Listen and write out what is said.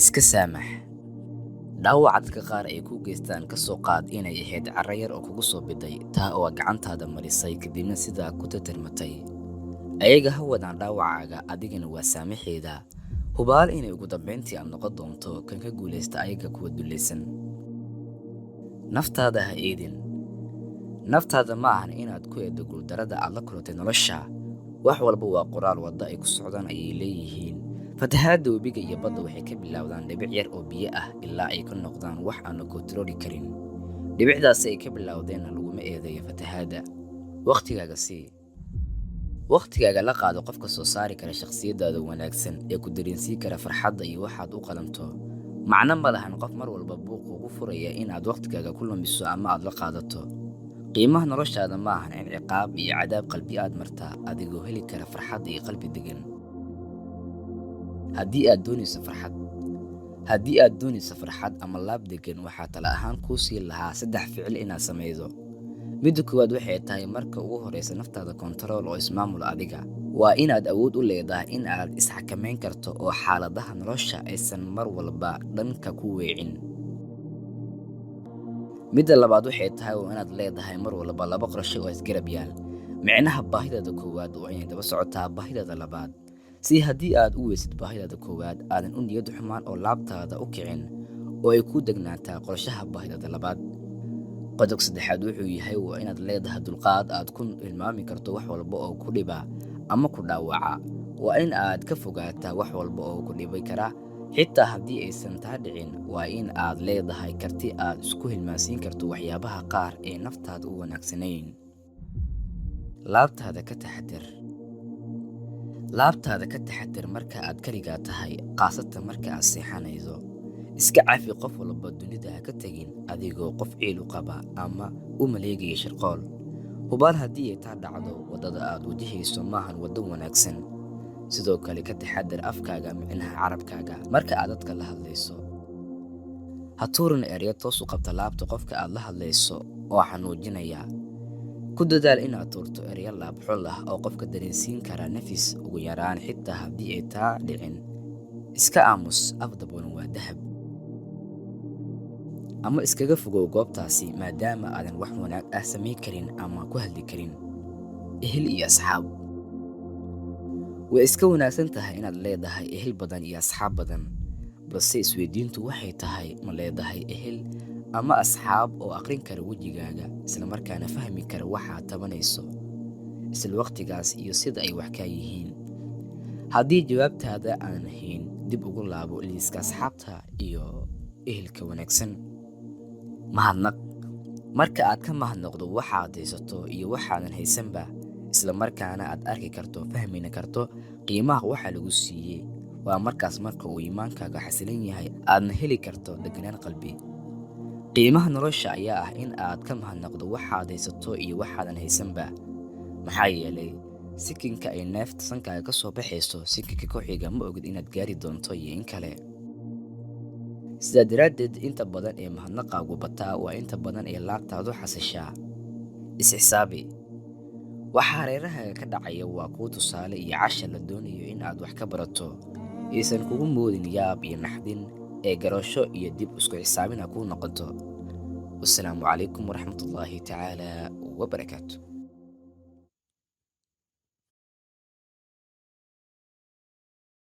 Iska saamax. Dhaawaca dadka qaar ay kuu geystaan ka soo qaad inay ahayd carro yar oo kugu soo biday, taa oo aad gacantaada marisay kadibna sidaa ku tirtirmatay. Ayaga ha wadaan dhaawacaaga, adigana waa saamaxeeda. Hubaal inay ugu dambeyntii aad noqon doonto kan ka guuleysta ayaga kuwa dulaysan. Naftaada ha eedin. Naftaada ma ahan inaad ku eeddo guuldarrada aad la kulantay nolosha. Wax walba waa qoraal, waddo ay ku socdaan ayay leeyihiin. Fatahaadda webiga iyo badda waxay ka bilowdaan dhibic yar oo biyo ah ilaa ay ka noqdaan wax aan la koontarooli karin. Dhibicdaasi ay ka bilowdeenna laguma eedeeyo fatahaadda. Waqtigaaga sii. Waqtigaaga la qaado qofka soo saari kara shakhsiyaddaada wanaagsan ee ku dareensiin kara farxadda iyo waxaad u qalanto. Macno ma lahan qof mar walba buuq kugu furaya in aad waqtigaaga ku lumiso ama aad la qaadato. Qiimaha noloshaada ma ahan in ciqaab iyo cadaab qalbi aad martaa adigoo heli kara farxad iyo qalbi deggan. Haddii aad doonayso farxad, haddii aad doonayso farxad ama laab deggan, waxaa talo ahaan kuu siin lahaa saddex ficil inaad samaydo. Midda koowaad waxay tahay, marka ugu horreysa naftaada kontarool oo ismaamul adiga. Waa inaad awood u leedahay in aad isxakameyn karto oo xaaladaha nolosha aysan mar walba dhanka ku weecin. Midda labaad waxay tahay, waa inaad leedahay mar walba laba qorshe oo isgarab yaal. Micnaha, baahidaada koowaad waa inay daba socotaa baahidaada labaad. Si haddii aad u weysid baahidaada koowaad, aadan u niyad xumaan oo laabtaada u kicin oo ay ku degnaataa qorshaha baahidaada labaad. Qodobka saddexaad wuxuu yahay, waa inaad leedahay dulqaad aad ku hilmaami karto wax walba oo ku dhiba ama ku dhaawaca. Waa in aad ka fogaataa wax walba oo ku dhibi kara. Xitaa haddii aysan taa dhicin, waa in aad leedahay karti aad isku hilmaansiin karto waxyaabaha qaar ee naftaada u wanaagsanayn. Laabtaada ka taxadir. Laabtaada ka taxadir marka aad kaligaa tahay, khaasatan marka aad seexanayso. Iska cafi qof walba. Dunida ha ka tegin adigoo qof ciil u qaba ama u maleegaya shirqool. Hubaal haddii ay taa dhacdo, waddada aad wajahayso maahan waddo wanaagsan. Sidoo kale ka taxadar afkaaga, micnaha carabkaaga, marka aad dadka la hadlayso. Ha tuurin ereyo toos u qabta laabta qofka aad la hadlayso oo xanuujinaya. Ku dadaal inaad tuurto ereyo laab xul ah oo qofka dareensiin kara nafis ugu yaraan. Xitaa haddii ay taa dhicin, iska aamus, af daboolan waa dahab. Ama iskaga fogow goobtaasi maadaama aadan wax wanaag ah samayn karin ama ku hadli karin. Ehel iyo asxaab. Way iska wanaagsan tahay inaad leedahay ehel badan iyo asxaab badan, balse isweydiintu waxay tahay, ma leedahay ehel ama asxaab oo aqrin kara wejigaaga, isla markaana fahmi kara waxaad tabanayso isla waqtigaas iyo sida ay wax kaa yihiin? Haddii jawaabtaada aan ahayn, dib ugu laabo liiska asxaabta iyo ehelka wanaagsan. Mahadnaq. Marka aad ka mahadnaqdo waxaad haysato iyo waxaadan haysanba, isla markaana aad arki karto, fahmina karto qiimaha waxa lagu siiyey, waa markaas marka uu iimaankaaga xasilan yahay, aadna heli karto deganaan qalbi. Qiimaha nolosha ayaa ah in aad ka mahadnaqdo waxaad haysato iyo waxaadan haysanba, maxaa yeelay sikinka ay neefta sankaaga ka soo baxayso, sikinka ku xiga ma ogid inaad gaari doonto iyo in kale. Sidaa daraaddeed, inta badan ee mahadnaqaagu bataa waa inta badan ee laabtaadu xasishaa. Is-xisaabi. Waxa hareerahaaga ka dhacaya waa kuwo tusaale iyo cashar la doonayo in aad wax ka barato. Aysan kugu moodin yaab iyo naxdin, ee garasho iyo dib isku xisaabin ha kuu noqoto. Wasalaamu calaykum waraxmatullaahi tacaala wabarakaatu.